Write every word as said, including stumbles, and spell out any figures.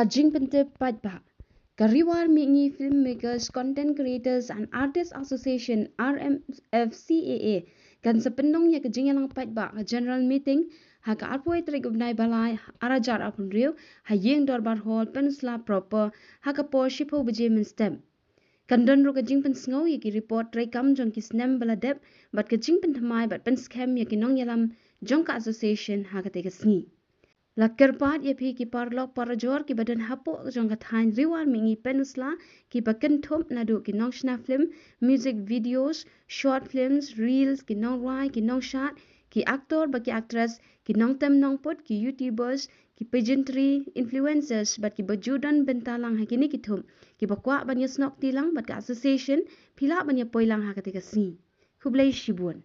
Jingpyntip paidbah. Ka Ri War Mihngi Filmmakers, Content Creators and Artists Association, R M F C A A, kan sa pynlong ïa ka jingïalang paidbah, ka general meeting, ha ka arphew tarik u bnai ba lai, ar hajar arphew hynriew, ha Ïing Dorbar Hall, Pynursla proper, ha ka por shiphew baje mynstep. Kan don ruh ka jingpynsngew ïa ki report treikam jong ki snem ba la dep, bad ka jingpynthymmai bad pynskhem ïa ki nongïalam jong ka association ha katei ka sngi. La kyrpad ïa phi ki paralok parajor kiba don hapoh jong ka thaiñ Ri War Mihngi Pynursla, kiba kynthup naduh ki nongshna film, music videos, short films, reels, ki nongrwai, ki nongshad, ki actor bad ki actress, ki nongtem nongput, ki YouTubers, ki pageantry influencers bad kiba ju don bynta lang ha kine ki thup, kiba kwah ban ïasnoh kti lang bad ka association, phi lah ban ïa poi lang ha katei ka sngi. Khublei shibun.